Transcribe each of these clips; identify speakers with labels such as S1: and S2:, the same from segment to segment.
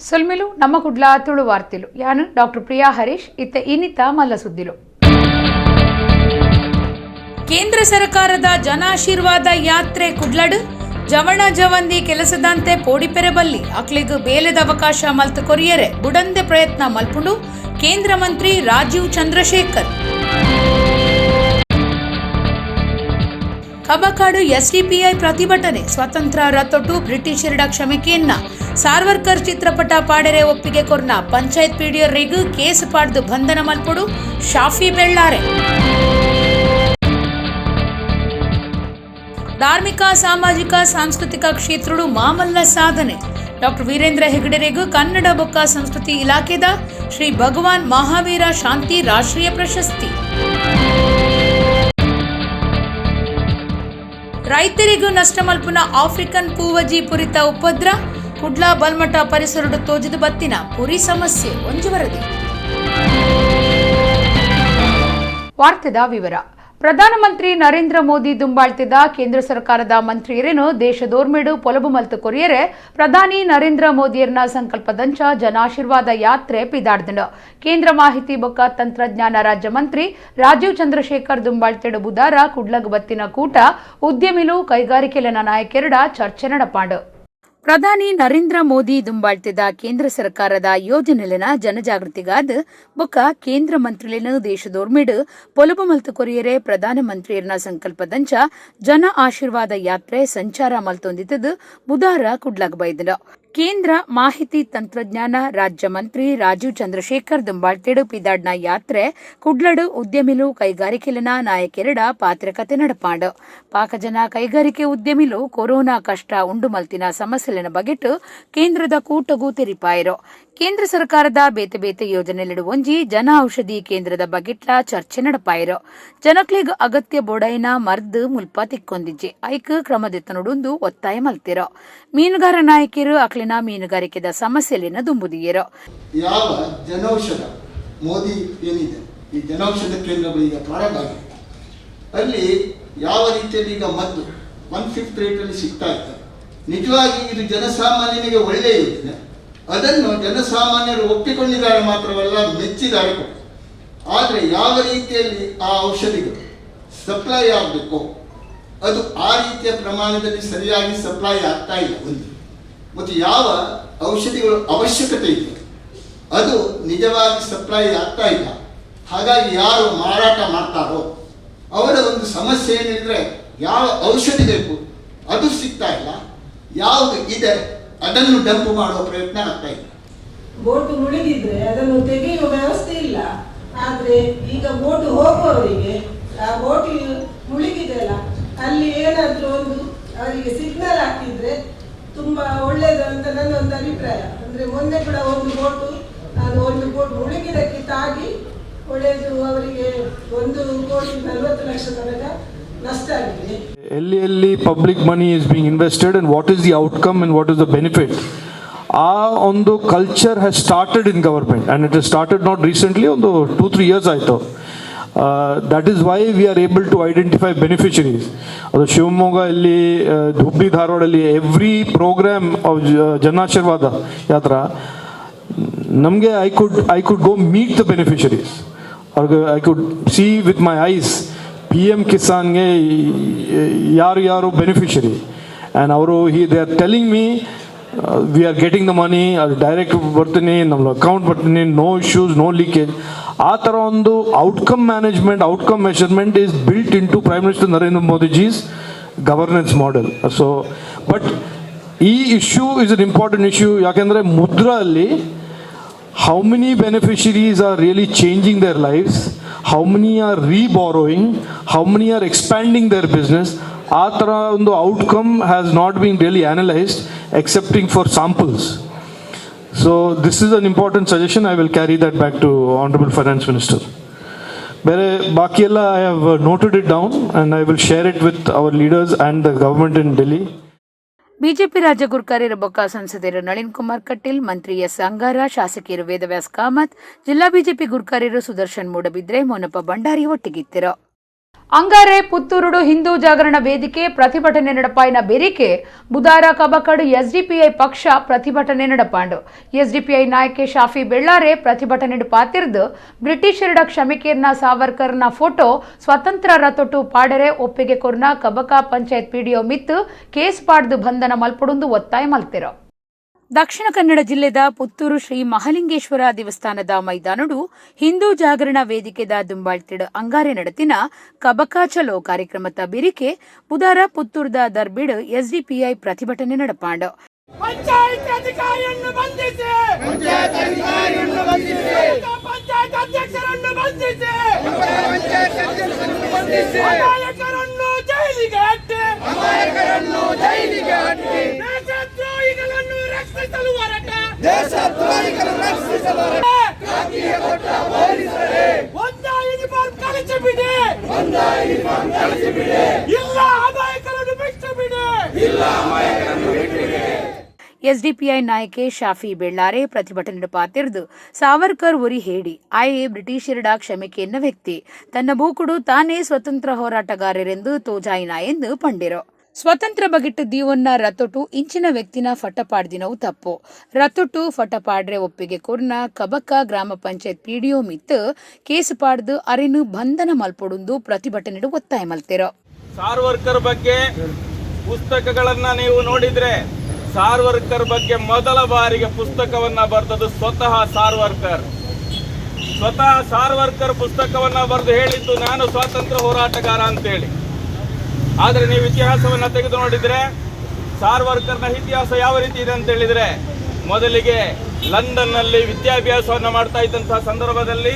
S1: ಸೊಲ್ಮೆಲು. ನಮ್ಮ ಕುಡ್ಲ ತುಳು ವಾರ್ತೆಲು. ಯಾನು ಡಾಕ್ಟರ್ ಪ್ರಿಯಾ ಹರೀಶ್. ಇತ್ತ ಇನಿತ ಮಲ್ಲ ಸುದ್ದಿಲು. ಕೇಂದ್ರ ಸರ್ಕಾರದ ಜನಾಶೀರ್ವಾದ ಯಾತ್ರೆ ಕುಡ್ಲಡು. ಜವಣ ಜವಂದಿ ಕೆಲಸದಂತೆ ಪೋಡಿಪೆರೆ ಬಲ್ಲಿ, ಅಕ್ಲೆಗ್ ಬೇಲೆದ ಅವಕಾಶ ಮಲ್ತ್ ಕೊರಿಯರೆ ಬುಡಂದೆ ಪ್ರಯತ್ನ ಮಲ್ಪುಂಡು: ಕೇಂದ್ರ ಮಂತ್ರಿ ರಾಜೀವ್ ಚಂದ್ರಶೇಖರ್. ಕಬಕಾಡು ಎಸ್ಡಿಪಿಐ ಪ್ರತಿಭಟನೆ. ಸ್ವತಂತ್ರ ರಥೊಟು ಬ್ರಿಟಿಷೆರಡ ಕ್ಷಮೆಕೇನ್ನ ಸಾರ್ವರ್ಕರ್ ಚಿತ್ರಪಟ ಪಾಡೆರೆ ಒಪ್ಪಿಗೆ ಕೊರ್ನ ಪಂಚಾಯತ್ ಪಿಡಿಒರೆಗ್ ಕೇಸ್ ಪಾಡ್ದು ಬಂಧನ ಮಲ್ಪೊಡು: ಶಾಫಿ ಬೆಳ್ಳಾರೆ. ಧಾರ್ಮಿಕ, ಸಾಮಾಜಿಕ, ಸಾಂಸ್ಕೃತಿಕ ಕ್ಷೇತ್ರಡು ಮಾಮಲ್ಲ ಸಾಧನೆ: ಡಾಕ್ಟರ್ ವೀರೇಂದ್ರ ಹೆಗಡೆರೆಗ್ ಕನ್ನಡ ಬೊಕ್ಕ ಸಂಸ್ಕೃತಿ ಇಲಾಖೆದ ಶ್ರೀ ಭಗವಾನ್ ಮಹಾವೀರ ಶಾಂತಿ ರಾಷ್ಟ್ರೀಯ ಪ್ರಶಸ್ತಿ. ರೈತರಿಗೂ ನಷ್ಟ ಮಲ್ಪುನ ಆಫ್ರಿಕನ್ ಪೂವಜಿ ಪುರಿತ ಉಪದ್ರ. ಕುಡ್ಲಾ ಬಲ್ಮಠ ಪರಿಸರಡು ತೋಜಿದು ಬತ್ತಿನ ಪುರಿ ಸಮಸ್ಯೆ. ಒಂಜಿ ವರದಿ. ವಾರ್ತೆದ ವಿವರ. ಪ್ರಧಾನಮಂತ್ರಿ ನರೇಂದ್ರ ಮೋದಿ ದುಂಬಾಳ್ತಿದ್ದ ಕೇಂದ್ರ ಸರ್ಕಾರದ ಮಂತ್ರಿಯರೇನು ದೇಶದೋರ್ಮೇಡು ಪೊಲಬು ಮಲ್ತು ಕೊರಿಯರೆ ಪ್ರಧಾನಿ ನರೇಂದ್ರ ಮೋದಿಯರ್ನ ಸಂಕಲ್ಪದಂಚ ಜನಾಶೀರ್ವಾದ ಯಾತ್ರೆ ಪಿದಾಡ್ದಂಡು. ಕೇಂದ್ರ ಮಾಹಿತಿ ಬೊಕ್ಕ ತಂತ್ರಜ್ಞಾನ ರಾಜ್ಯ ಮಂತ್ರಿ ರಾಜೀವ್ ಚಂದ್ರಶೇಖರ್ ದುಂಬಾಳ್ತೆಡು ಬುಧಾರ ಕುಡ್ಲಗ್ ಬತ್ತಿನ ಕೂಟ ಉದ್ಯಮಿಲು, ಕೈಗಾರಿಕೆಲೆನ ನಾಯಕೆರಡ ಚರ್ಚೆ ನಡಪಾಂಡು. ಪ್ರಧಾನಿ ನರೇಂದ್ರ ಮೋದಿ ದುಂಬಾಳ್ತಿದ್ದ ಕೇಂದ್ರ ಸರ್ಕಾರದ ಯೋಜನೆಲೆನ ಜನಜಾಗೃತಿಗಾದ್ ಬೊಕ್ಕ ಕೇಂದ್ರ ಮಂತ್ರಿಲೆನ ದೇಶದೋರ್ಮೆಡ್ ಪೊಲಬು ಮಲ್ತು ಕೊರಿಯರೆ ಪ್ರಧಾನಮಂತ್ರಿಯರ್ನ ಸಂಕಲ್ಪದಂಚ ಜನ ಆಶೀರ್ವಾದ ಯಾತ್ರೆ ಸಂಚಾರ ಮಲ್ತೊಂದಿತ್ತದು ಬುಧಾರ ಕುಡ್ಲಗ್ ಬೈದಂಡು. ಕೇಂದ್ರ ಮಾಹಿತಿ ತಂತ್ರಜ್ಞಾನ ರಾಜ್ಯ ಮಂತ್ರಿ ರಾಜೀವ್ ಚಂದ್ರಶೇಖರ್ ದುಂಬಾಳ್ತೇಡು ಪಿದಾಡ್ನ ಯಾತ್ರೆ ಕುಡ್ಲಡು ಉದ್ಯಮಿಲು, ಕೈಗಾರಿಕೆಲನ ನಾಯಕೆರಡ ಪಾತ್ರಕತೆ ನಡಪಾಂಡು. ಪಾಕಜನ ಕೈಗಾರಿಕೆ ಉದ್ಯಮಿಲು ಕೊರೋನಾ ಕಷ್ಟ ಉಂಡು ಮಲ್ತಿನ ಸಮಸ್ಯೆಲೆನ ಬಗೆಟ್ ಕೇಂದ್ರದ ಕೂಟಗೂ ತೆರಿಪಾಯರು. ಕೇಂದ್ರ ಸರ್ಕಾರದ ಬೇತೆ ಬೇತೆ ಯೋಜನೆಲೆಡು ಒಂಜಿ ಜನ ಔಷಧಿ ಕೇಂದ್ರದ ಬಗೆಟ್ಲ ಚರ್ಚೆ ನಡಪಾಯರು. ಜನಕ್ಲೆಗ್ ಅಗತ್ಯ ಬೋಡೈನ ಮರ್ದ್ ಮುಲ್ಪ ತಿಕ್ಕೊಂದಿಜ್ಜಿ, ಐಕ್ ಕ್ರಮದೆತ್ತನೊಡುಂದು ಒತ್ತಾಯ ಮಲ್ತಿರೋ. ಮೀನುಗಾರ ನಾಯಕಿಯರು ಅಕ್ಲಿನ ಮೀನುಗಾರಿಕೆದ ಸಮಸ್ಯೆಲೆನ ದುಂಬುದಿಯರು.
S2: ಯಾವ ಜನೌಷಧ ಮೋದಿ ಏನಿದೆ, ಈ ಜನೌಷಧ ಕೇಂದ್ರಗಳು ಈಗ ಪ್ರಾರಂಭ ಆಗಿದೆ. ಅಲ್ಲಿ ಯಾವ ರೀತಿಯಲ್ಲಿ ಈಗ ಮದ್ದು 1/5 ರೇಟಲ್ಲಿ ಸಿಗ್ತಾ ಇದೆ. ನಿಜವಾಗಿ ಇದು ಜನಸಾಮಾನ್ಯನಿಗೆ ಒಳ್ಳೆಯ ಯೋಜನೆ. ಅದನ್ನು ಜನಸಾಮಾನ್ಯರು ಒಪ್ಪಿಕೊಂಡಿದ್ದಾರೆ ಮಾತ್ರವಲ್ಲ, ಮೆಚ್ಚಿದ್ದಾರೆ ಕೂಡ. ಆದರೆ ಯಾವ ರೀತಿಯಲ್ಲಿ ಆ ಔಷಧಿಗಳು ಸಪ್ಲೈ ಆಗಬೇಕು, ಅದು ಆ ರೀತಿಯ ಪ್ರಮಾಣದಲ್ಲಿ ಸರಿಯಾಗಿ ಸಪ್ಲೈ ಆಗ್ತಾ ಇಲ್ಲ ಒಂದು. ಮತ್ತು ಯಾವ ಔಷಧಿಗಳು ಅವಶ್ಯಕತೆ ಇದೆ, ಅದು ನಿಜವಾಗಿ ಸಪ್ಲೈ ಆಗ್ತಾ ಇಲ್ಲ. ಹಾಗಾಗಿ ಯಾರು ಮಾರಾಟ ಮಾಡ್ತಾರೋ ಅವರ ಒಂದು ಸಮಸ್ಯೆ ಏನಿದ್ರೆ, ಯಾವ ಔಷಧಿ ಬೇಕು ಅದು ಸಿಗ್ತಾ ಇಲ್ಲ, ಯಾವುದು ಇದೆ ಅದನ್ನು ಡಂಪ್ ಮಾಡುವ ಪ್ರಯತ್ನ ಆಗ್ತಾ ಇದೆ.
S3: ಬೋಟು ಮುಳುಗಿದ್ರೆ ಅದನ್ನು ತೆಗೆಯುವ ವ್ಯವಸ್ಥೆ ಇಲ್ಲ. ಆದ್ರೆ ಈಗ ಬೋಟು ಹೋಗುವವರಿಗೆ ಆ ಬೋಟು ಮುಳುಗಿದೆ ಅಲ್ಲ, ಅಲ್ಲಿ ಏನಾದ್ರೂ ಒಂದು ಅವರಿಗೆ ಸಿಗ್ನಲ್ ಹಾಕಿದ್ರೆ ತುಂಬಾ ಒಳ್ಳೇದು ಅಂತ ನನ್ನ ಒಂದು ಅಭಿಪ್ರಾಯ. ಅಂದ್ರೆ ಮೊನ್ನೆ ಕೂಡ ಒಂದು ಬೋಟು, ಅದು ಒಂದು ಬೋಟ್ ಮುಳುಗಿದಕ್ಕೆ ತಾಗಿ ಒಳ್ಳೆಯದು ಅವರಿಗೆ 1 ಕೋಟಿ 40 ಲಕ್ಷ ತನಕ ನಷ್ಟ ಆಗಿದೆ.
S4: ಎಲ್ಲಿ ಎಲ್ಲಿ public money is being invested and what is the outcome and what is the benefit, ಆ ಒಂದು culture has started in government, and it is started not recently, ಒಂದು 2-3 ಇಯರ್ಸ್ ಆಯಿತು. That is why we are able to identify beneficiaries. ಅದು ಶಿವಮೊಗ್ಗ ಇಲ್ಲಿ, Hubli ಧಾರವಾಡಲ್ಲಿ every program of ಜನಾಶೀರ್ವಾದ ಯಾತ್ರಾ ನಮಗೆ I could go meet the beneficiaries. ಅವ್ರಿಗೆ I could see with my eyes PM ಕಿಸಾನ್ಗೆ ಯಾರು ಯಾರು beneficiary. And ಅವರು they are telling me, "We are getting the money." ಅದು direct ಬರ್ತೀನಿ, ನಮ್ಮ ಅಕೌಂಟ್ ಬರ್ತೀನಿ, no issues, no leakage. ಆ ಥರ ಒಂದು outcome management, outcome measurement is built into Prime Minister Narendra Modiji's governance model. So, but ಈ issue is an important issue. ಯಾಕೆಂದರೆ ಮುದ್ರಾ ಅಲ್ಲಿ how many beneficiaries are really changing their lives, how many are reborrowing, how many are expanding their business, ಆ ಥರ ಒಂದು outcome has not been really analysed, excepting for samples. So this is an important suggestion. I will carry that back to Honourable Finance Minister. ಬೇರೆ ಬಾಕಿ ಎಲ್ಲ I have noted it down and I will share it with our leaders and the government in Delhi.
S1: BJP ರಾಜ್ಯ ಗುರ್ಕಾರ್ಯರ ಬೊಕ್ಕ ಸಂಸದರು ನಳಿನ್ ಕುಮಾರ್ ಕಟೀಲ್, ಮಂತ್ರಿ S ಅಂಗಾರ, ಶಾಸಕಿಯರು ವೇದವ್ಯಾಸ್ ಕಾಮತ್, ಜಿಲ್ಲಾ BJP ಗುರ್ಕಾರ್ಯರು Sudarshan Moodbidri, Monappa Bhandari ಒಟ್ಟಿಗಿದ್ದರು. ಅಂಗಾರೆ ಪುತ್ತೂರುಡು ಹಿಂದೂ ಜಾಗರಣ ವೇದಿಕೆ ಪ್ರತಿಭಟನೆ ನಡಪಾಯಿನ ಬೇರಿಕೆ ಬುಧಾರ ಕಬಕಡು SDPI ಪಕ್ಷ ಪ್ರತಿಭಟನೆ ನಡಪಾಂಡು. ಎಸ್ಡಿಪಿಐ ನಾಯಕೆ ಶಾಫಿ ಬೆಳ್ಳಾರೆ ಪ್ರತಿಭಟನೆ ಪಾತಿರ್ದು ಬ್ರಿಟಿಷರಡ ಕ್ಷಮಿಕೇರ್ನ ಸಾವರ್ಕರ್ನ ಫೋಟೋ ಸ್ವತಂತ್ರ ರಥೊಟ್ಟು ಪಾಡರೆ ಒಪ್ಪಿಗೆ ಕೊರ್ನ ಕಬಕ ಪಂಚಾಯತ್ ಪಿಡಿಒ ಮಿತ್ತು ಕೇಸ್ ಪಾಡ್ದು ಬಂಧನ ಮಲ್ಪುಡುಂದು ಒತ್ತಾಯ ಮಲ್ತಿರೋ. ದಕ್ಷಿಣ ಕನ್ನಡ ಜಿಲ್ಲೆದ ಪುತ್ತೂರು ಶ್ರೀ ಮಹಲಿಂಗೇಶ್ವರ ದೇವಸ್ಥಾನದ ಮೈದಾನಡು ಹಿಂದೂ ಜಾಗರಣ ವೇದಿಕೆದ ದುಂಬಾಳ್ತಿಡ್ ಅಂಗಾರೆ ನಡತಿನ ಕಬಕ ಚಲೋ ಕಾರ್ಯಕ್ರಮದ ಬಿರಿಕೆ ಬುಧಾರ ಪುತ್ತೂರುದ ದರ್ಬಿಡ್ ಎಸ್ಡಿಪಿಐ ಪ್ರತಿಭಟನೆ ನಡಪಾಂಡ್.
S5: ಪಂಚಾಯತ್ ಅಧಿಕಾರಿಯನ್ನು ಬಂಧಿಸಿ, ಪಂಚಾಯತ್ ಅಧ್ಯಕ್ಷರನ್ನು ಬಂಧಿಸಿ, ಅಮಾಯಕರನ್ನು ಜೈಲಿಗೆ ಅಟ್ಟಿ, ದೇಶದ್ರೋಹಿಗಳನ್ನು ರಕ್ಷಿಸಲು ಹೊರಟ, ಒಂದ ಯೂನಿಫಾರ್ಮ್ ಕಳಿಸಿ ಬಿಡಿ, ಇಲ್ಲ ಅಮಾಯಕರನ್ನು ಬಿಟ್ಟು ಬಿಡಿ.
S1: ಎಸ್ಡಿಪಿಐ ನಾಯಕೆ ಶಾಫಿ ಬೆಳ್ಳಾರೆ ಪ್ರತಿಭಟನೆ ಪಾತಿರ್ದು ಸಾವರ್ಕರ್ ಒರಿ ಹೇಡಿ ಆಯೆ ಬ್ರಿಟಿಷರಡ ಕ್ಷಮಿಕೆಯನ್ನ ವ್ಯಕ್ತಿ, ತನ್ನ ಬೂಕುಡು ತಾನೇ ಸ್ವತಂತ್ರ ಹೋರಾಟಗಾರರೆಂದು ತೋಜಾಯಿನ ಎಂದು ಪಂಡಿರು. ಸ್ವತಂತ್ರ ಬಗಿಟ್ಟು ದೀವನ್ನ ರತೊಟು ಇಂಚಿನ ವ್ಯಕ್ತಿನ ಫಟಪಾಡ್ದಿನವು ತಪ್ಪು. ರತೊಟು ಫಟಪಾಡ್ರೆ ಒಪ್ಪಿಗೆ ಕೊರ್ನ ಕಬಕ ಗ್ರಾಮ ಪಂಚಾಯತ್ ಪಿಡಿಒ ಮಿತ್ತು ಕೇಸು ಪಾಡ್ದು ಅರೆನು ಬಂಧನ ಮಲ್ಪೊಡುಂದು ಪ್ರತಿಭಟನೆ ಒತ್ತಾಯ ಮಲ್ತಿರು.
S6: ಸಾರ್ವರ್ಕರ್ ಬಗ್ಗೆ ಪುಸ್ತಕಗಳನ್ನ ನೀವು ನೋಡಿದ್ರೆ ಸಾರ್ವರ್ಕರ್ ಬಗ್ಗೆ ಮೊದಲ ಬಾರಿಗೆ ಪುಸ್ತಕವನ್ನ ಬರೆದದ್ದು ಸ್ವತಃ ಸಾರ್ವರ್ಕರ್. ಸ್ವತಃ ಸಾರ್ವರ್ಕರ್ ಪುಸ್ತಕವನ್ನ ಬರೆದು ಹೇಳಿದ್ದು ನಾನು ಸ್ವಾತಂತ್ರ್ಯ ಹೋರಾಟಗಾರ ಅಂತೇಳಿ. ಆದರೆ ನೀವು ಇತಿಹಾಸವನ್ನ ತೆಗೆದು ನೋಡಿದ್ರೆ ಸಾರ್ವರ್ಕರ್ನ ಇತಿಹಾಸ ಯಾವ ರೀತಿ ಇದೆ ಅಂತ ಹೇಳಿದ್ರೆ, ಮೊದಲಿಗೆ ಲಂಡನ್ನಲ್ಲಿ ವಿದ್ಯಾಭ್ಯಾಸವನ್ನ ಮಾಡ್ತಾ ಇದ್ದಂತಹ ಸಂದರ್ಭದಲ್ಲಿ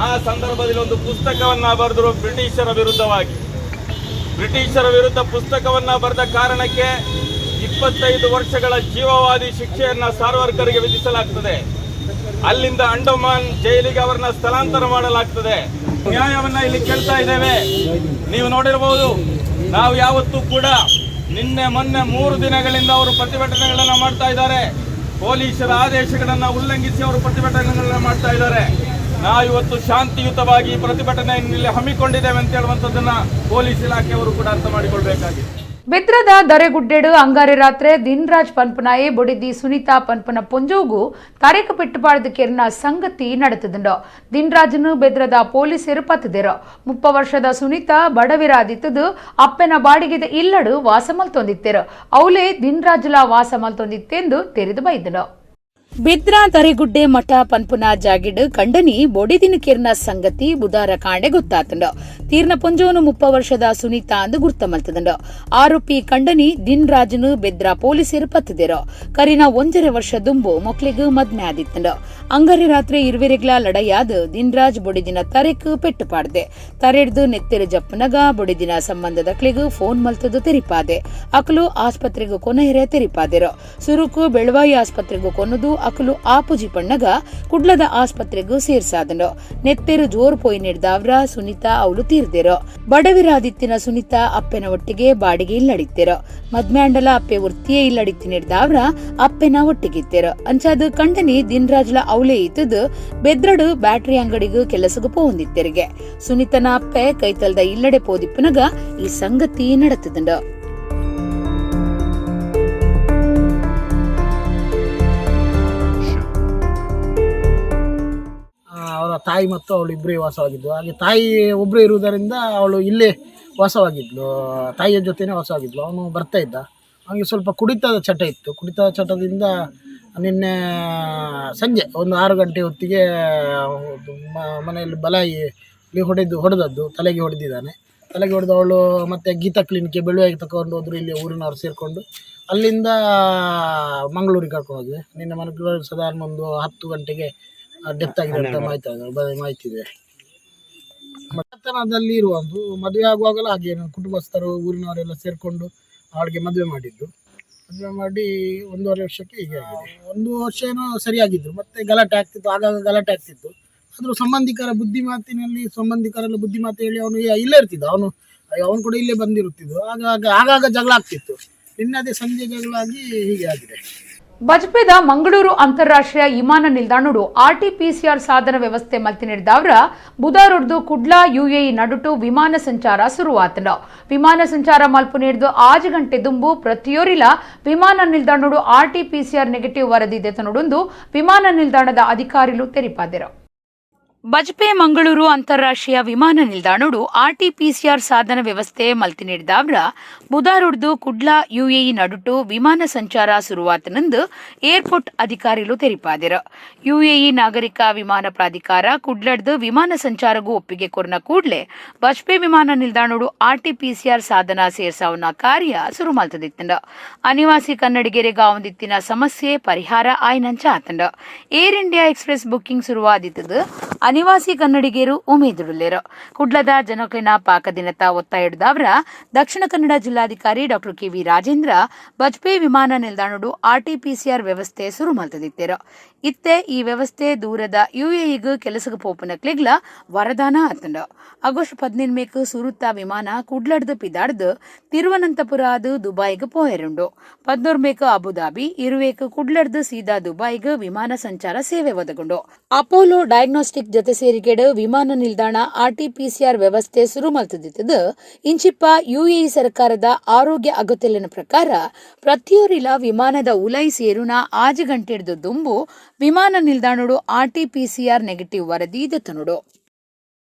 S6: ಆ ಸಂದರ್ಭದಲ್ಲಿ ಒಂದು ಪುಸ್ತಕವನ್ನ ಬರೆದರು ಬ್ರಿಟಿಷರ ವಿರುದ್ಧವಾಗಿ. ಬ್ರಿಟಿಷರ ವಿರುದ್ಧ ಪುಸ್ತಕವನ್ನ ಬರೆದ ಕಾರಣಕ್ಕೆ 25 ವರ್ಷಗಳ ಜೀವಾವಧಿ ಶಿಕ್ಷೆಯನ್ನ ಸಾರ್ವರ್ಕರ್ಗೆ ವಿಧಿಸಲಾಗ್ತದೆ. ಅಲ್ಲಿಂದ ಅಂಡಮಾನ್ ಜೈಲಿಗೆ ಅವರನ್ನ ಸ್ಥಳಾಂತರ ಮಾಡಲಾಗ್ತದೆ. ನ್ಯಾಯವನ್ನ ಇಲ್ಲಿ ಕೇಳ್ತಾ ಇದ್ದೇವೆ. ನೀವು ನೋಡಿರಬಹುದು, ನಾವು ಯಾವತ್ತೂ ಕೂಡ ನಿನ್ನೆ ಮೊನ್ನೆ 3 ದಿನಗಳಿಂದ ಅವರು ಪ್ರತಿಭಟನೆಗಳನ್ನ ಮಾಡ್ತಾ ಇದ್ದಾರೆ. ಪೊಲೀಸರ ಆದೇಶಗಳನ್ನ ಉಲ್ಲಂಘಿಸಿ ಅವರು ಪ್ರತಿಭಟನೆಗಳನ್ನ ಮಾಡ್ತಾ ಇದ್ದಾರೆ. ನಾವಿವತ್ತು ಶಾಂತಿಯುತವಾಗಿ ಪ್ರತಿಭಟನೆಯನ್ನು ಇಲ್ಲಿ ಹಮ್ಮಿಕೊಂಡಿದ್ದೇವೆ ಅಂತ ಹೇಳುವಂಥದ್ದನ್ನ ಪೊಲೀಸ್ ಇಲಾಖೆಯವರು ಕೂಡ ಅರ್ಥ ಮಾಡಿಕೊಳ್ಬೇಕಾಗಿದೆ.
S1: ಬೆದ್ರದ ದರೆಗುಡ್ಡೆಡು ಅಂಗಾರೆ ರಾತ್ರಿ ದಿನ್ರಾಜ್ ಪನ್ಪನಾಯೆ ಬೊಡಿದಿ ಸುನೀತಾ ಪನ್ಪನ ಪೊಂಜೋಗು ತಾರೀಕು ಪೆಟ್ಟುಪಾಡ್ದ ಕೆರ್ನ ಸಂಗತಿ ನಡೆತದುಂಡು. ದಿನ್ರಾಜ್ನು ಬೆದ್ರದ ಪೊಲೀಸರು ಪತ್ತದಿರು. 30 ವರ್ಷದ ಸುನೀತಾ ಬಡವಿರಾದಿತ್ತದು ಅಪ್ಪನ ಬಾಡಿಗೆದ ಇಲ್ಲಡು ವಾಸ ಮಲ್ತೊಂದಿತ್ತೆರು. ಅವಲೇ ದಿನ್ರಾಜ್ಲ ವಾಸ ಮಲ್ತೊಂದಿತ್ತೆಂದು ತೆರೆದು ಬೈದನು. ಬಿದ್ರ ದರೆಗುಡ್ಡೆ ಮಠ ಪನ್ಪುನ ಜಾಗಿಡ್ ಕಂಡನಿ ಬೊಡಿದಿನ ಕಿರ್ನ ಸಂಗತಿ ಬುಧಾರ ಕಾಂಡೆ ಗೊತ್ತಾತಂಡು. ತೀರ್ನ ಪೊಂಜೋನು 30 ವರ್ಷದ ಸುನೀತಾ ಅಂದು ಗುರ್ತ ಮಲ್ತದಂಡು. ಆರೋಪಿ ಕಂಡನಿ ದಿನ್ರಾಜನು ಬೆದ್ರ ಪೊಲೀಸರು ಪತ್ತದಿರೋ. ಕರಿನ 1.5 ವರ್ಷ ದುಂಬು ಮೊಕ್ಲಿಗು ಮದ್ಮೆ ಆದಿತ್ತಂಡು. ಅಂಗರಿ ರಾತ್ರಿ ಇರುವೆರೆಗ್ಲ ಲಡಯಾದ ದಿನ್ರಾಜ್ ಬೊಡಿದಿನ ತರೆಕ್ ಪೆಟ್ಟು ಪಾಡ್ದೆ. ತರೆಡ್ದು ನೆತ್ತೆರು ಜಪ್ಪನಗ ಬೊಡಿದಿನ ಸಂಬಂಧದ ಕ್ಲಿಗು ಫೋನ್ ಮಲ್ತದು ತೆರಿಪಾದೆ. ಅಕಲು ಆಸ್ಪತ್ರೆಗೂ ಕೊನೆಯರೆ ತೆರಿಪಾದೆರೋ. ಸುರುಕು ಬೆಳವಾಯಿ ಆಸ್ಪತ್ರೆಗೂ ಕೊನದು ಅಕಲು ಆಪುಜಿ ಪಣ್ಣಗ ಕುಡ್ಲದ ಆಸ್ಪತ್ರೆಗೂ ಸೇರ್ಸಾದನು. ನೆತ್ತೆರು ಜೋರ್ ಪೋಯಿ ನೀಡ್ದಾವ್ರ ಸುನೀತಾ ಅವಳು ತೀರ್ದಿರೋ. ಬಡವಿರಾದಿತ್ತಿನ ಸುನೀತಾ ಅಪ್ಪೆನ ಒಟ್ಟಿಗೆ ಬಾಡಿಗೆ ಇಲ್ಲಡಿತ್ತಿರೋ. ಮದ್ಮ್ಯಾಂಡಲ ಅಪ್ಪೆ ವೃತ್ತಿಯೇ ಇಲ್ಲಡಿತ್ತಿ ನೀಡ್ದಾವ್ರ ಅಪ್ಪೆನ ಒಟ್ಟಿಗಿತ್ತಿರೋ. ಅಂಚಾದ ಕಂಡನಿ ದಿನ್ರಾಜ್ಲ ಅವಲೇ ಇತ್ತದು ಬೆದ್ರಡು ಬ್ಯಾಟರಿ ಅಂಗಡಿಗೂ ಕೆಲಸಗೂ ಪೋಂದಿತ್ತೆರಿಗೆ. ಸುನೀತನ ಅಪ್ಪೆ ಕೈತಲ್ದ ಇಲ್ಲಡೆ ಪೋದಿಪ್ಪನಗ ಈ ಸಂಗತಿ ನಡತದಂಡು.
S7: ಅವರ ತಾಯಿ ಮತ್ತು ಅವಳು ಇಬ್ಬರೇ ವಾಸವಾಗಿದ್ದು. ಹಾಗೆ ತಾಯಿ ಒಬ್ಬರೇ ಇರುವುದರಿಂದ ಅವಳು ಇಲ್ಲೇ ವಾಸವಾಗಿದ್ಲು, ತಾಯಿಯ ಜೊತೆನೇ ವಾಸವಾಗಿದ್ಲು. ಅವನು ಬರ್ತಾ ಇದ್ದ. ಅವನಿಗೆ ಸ್ವಲ್ಪ ಕುಡಿತದ ಚಟ ಇತ್ತು. ಕುಡಿತದ ಚಟದಿಂದ ನಿನ್ನೆ ಸಂಜೆ ಒಂದು 6 ಗಂಟೆ ಹೊತ್ತಿಗೆ ಮನೆಯಲ್ಲಿ ಬಲಾಯಿ ಹೊಡೆದದ್ದು, ತಲೆಗೆ ಹೊಡೆದಿದ್ದಾನೆ. ತಲೆಗೆ ಹೊಡೆದು ಅವಳು ಮತ್ತೆ ಗೀತಾ ಕ್ಲಿನಿಕ್ಗೆ ಬೆಳುವಾಗಿ ತಗೊಂಡು ಹೋದರು. ಇಲ್ಲಿ ಊರಿನವರು ಸೇರಿಕೊಂಡು ಅಲ್ಲಿಂದ ಮಂಗಳೂರಿಗೆ ಕರ್ಕೊಂಡು ಹೋದ್ವಿ. ನಿನ್ನೆ ಮಂಗಳೂರು ಸಾಧಾರಣ ಒಂದು 10 ಗಂಟೆಗೆ ಡೆತ್ ಆಗಿದೆ ಅಂತ ಮಾಹಿತಿ ಇದೆ. ಮನೆತನದಲ್ಲಿ ಇರುವ ಒಂದು ಮದುವೆ ಆಗುವಾಗಲೂ ಹಾಗೆ ಕುಟುಂಬಸ್ಥರು ಊರಿನವರೆಲ್ಲ ಸೇರಿಕೊಂಡು ಅವಳಿಗೆ ಮದುವೆ ಮಾಡಿದ್ದು. ಮದುವೆ ಮಾಡಿ 1.5 ವರ್ಷಕ್ಕೆ ಹೀಗೆ ಆಗಿದೆ. 1 ವರ್ಷ ಏನೋ ಸರಿಯಾಗಿದ್ರು, ಮತ್ತೆ ಗಲಾಟೆ ಆಗ್ತಿತ್ತು, ಆಗಾಗ ಗಲಾಟೆ ಆಗ್ತಿತ್ತು. ಆದರೂ ಸಂಬಂಧಿಕರ ಬುದ್ಧಿ ಮಾತಿನಲ್ಲಿ ಸಂಬಂಧಿಕರೆಲ್ಲ ಬುದ್ಧಿ ಮಾತು ಹೇಳಿ ಅವನು ಇಲ್ಲೇ ಇರ್ತಿದ್ದ. ಅವನು ಕೂಡ ಇಲ್ಲೇ ಬಂದಿರುತ್ತಿದ್ದು. ಆಗಾಗ ಆಗಾಗ ಜಗಳ ಆಗ್ತಿತ್ತು. ನಿನ್ನೆ ಅದೇ ಸಂಜೆ ಜಗಳ ಆಗಿ ಹೀಗೆ ಆಗಿದೆ.
S1: ಬಜ್ಪೆದ ಮಂಗಳೂರು ಅಂತಾರಾಷ್ಟ್ರೀಯ ವಿಮಾನ ನಿಲ್ದಾಣಡು ಆರ್ಟಿಪಿಸಿಆರ್ ಸಾಧನ ವ್ಯವಸ್ಥೆ ಮಲ್ತಿನಿಡ್ದವರ ಬುಧಾರೊಡ್ದು ಕುಡ್ಲಾ ಯುಎಇ ನಡುಟು ವಿಮಾನ ಸಂಚಾರ ಶುರುವಾತಂಡ. ವಿಮಾನ ಸಂಚಾರ ಮಲ್ಪು ನೀಡ್ದು 6 ಗಂಟೆ ದುಂಬು ಪ್ರತಿಯೊರಿಲ ವಿಮಾನ ನಿಲ್ದಾಣಡು ಆರ್ಟಿಪಿಸಿಆರ್ ನೆಗೆಟಿವ್ ವರದಿ ದೆತನುಡುಂದು ವಿಮಾನ ನಿಲ್ದಾಣದ ಅಧಿಕಾರಿಲು ತೆರಿಪಾದರು. ಬಜ್ಪೆ ಮಂಗಳೂರು ಅಂತಾರಾಷ್ಟ್ರೀಯ ವಿಮಾನ ನಿಲ್ದಾಣಡು ಆರ್ಟಿಪಿಸಿಆರ್ ಸಾಧನ ವ್ಯವಸ್ಥೆ ಮಲ್ತಿ ನೀಡಿದವರ ಬುಧಾರೊಡ್ದು ಕುಡ್ಲಾ ಯುಎಇ ನಡುಟು ವಿಮಾನ ಸಂಚಾರ ಶುರುವಾತನೆಂದು ಏರ್ಪೋರ್ಟ್ ಅಧಿಕಾರಿಲು ತೆರಿಪಾದರು. ಯುಎಇ ನಾಗರಿಕ ವಿಮಾನ ಪ್ರಾಧಿಕಾರ ಕುಡ್ಲಡ್ದು ವಿಮಾನ ಸಂಚಾರಗೂ ಒಪ್ಪಿಗೆ ಕೊರ್ನ ಕೂಡ್ಲೆ ಬಜ್ಪೆ ವಿಮಾನ ನಿಲ್ದಾಣಡು ಆರ್ಟಿಪಿಸಿಆರ್ ಸಾಧನ ಸೇರ್ಸಾವನ ಕಾರ್ಯ ಶುರು ಮಲ್ತದಿತ್ತಂಡ. ಅನಿವಾಸಿ ಕನ್ನಡಿಗರಿಗೆ ಅವಂದಿತ್ತಿನ ಸಮಸ್ಯೆ ಪರಿಹಾರ ಆಯ್ನಂಚ ಆತಂಡ. Air India express booking ಶುರುವಾದಿತ್ತದು ಅನಿವಾಸಿ ಕನ್ನಡಿಗರು ಉಮೇದುಡುಲ್ಲೇರು. ಕುಡ್ಲದ ಜನಕ್ಲೆನ ಪಾಕದಿನತ ಒತ್ತಾಯಿಡ್ದವರ ದಕ್ಷಿಣ ಕನ್ನಡ ಜಿಲ್ಲಾಧಿಕಾರಿ ಡಾಕ್ಟರ್ ಕೆವಿ ರಾಜೇಂದ್ರ ಬಜ್ಪೆ ವಿಮಾನ ನಿಲ್ದಾಣಡು ಆರ್ಟಿಪಿಸಿಆರ್ ವ್ಯವಸ್ಥೆ ಶುರು ಮಲ್ತದಿತ್ತೇರು. ಇತ್ತೆ ಈ ವ್ಯವಸ್ಥೆ ದೂರದ ಯುಎಇಗ್ ಕೆಲಸಗ ಪೋಪುನಕ್ಲೆಗ್ಲ ವರದಾನ ಆತಂಡ. ಆಗಸ್ಟ್ 18 ಸುರುತ್ತ ವಿಮಾನ ಕುಡ್ಲಡ್ದು ಪಿದಾಡ್ದು ತಿರುವನಂತಪುರ ಅದು ದುಬಾಯ್ಗ್ ಪೋಯರುಂಡು. 11 ಅಬುದಾಬಿ, 20 ಕುಡ್ಲಡ್ದು ಸೀದಾ ದುಬಾಯ್ಗ್ ವಿಮಾನ ಸಂಚಾರ ಸೇವೆ ಒದಗುಂಡು. ಅಪೋಲೋ ಡಯಾಗ್ನೋಸ್ಟಿಕ್ ಜೊತೆ ಸೇರಿಕೆಡು ವಿಮಾನ ನಿಲ್ದಾಣ ಆರ್ಟಿಪಿಸಿಆರ್ ವ್ಯವಸ್ಥೆ ಶುರು ಮಲ್ತದಿತ್ತದು. ಇಂಚಿಪ್ಪ ಯುಎಇ ಸರ್ಕಾರದ ಆರೋಗ್ಯ ಅಗತ್ಯಲಿನ ಪ್ರಕಾರ ಪ್ರತಿಯೊರಿಲ ವಿಮಾನದ ಉಲೈ ಸೇರುನ 6 ಗಂಟೆಡ್ದು ದುಂಬು ವಿಮಾನ ನಿಲ್ದಾಣಡು ಆರ್ಟಿಪಿಸಿಆರ್ ನೆಗೆಟಿವ್ ವರದಿ ದೆತ್ತನುಡು.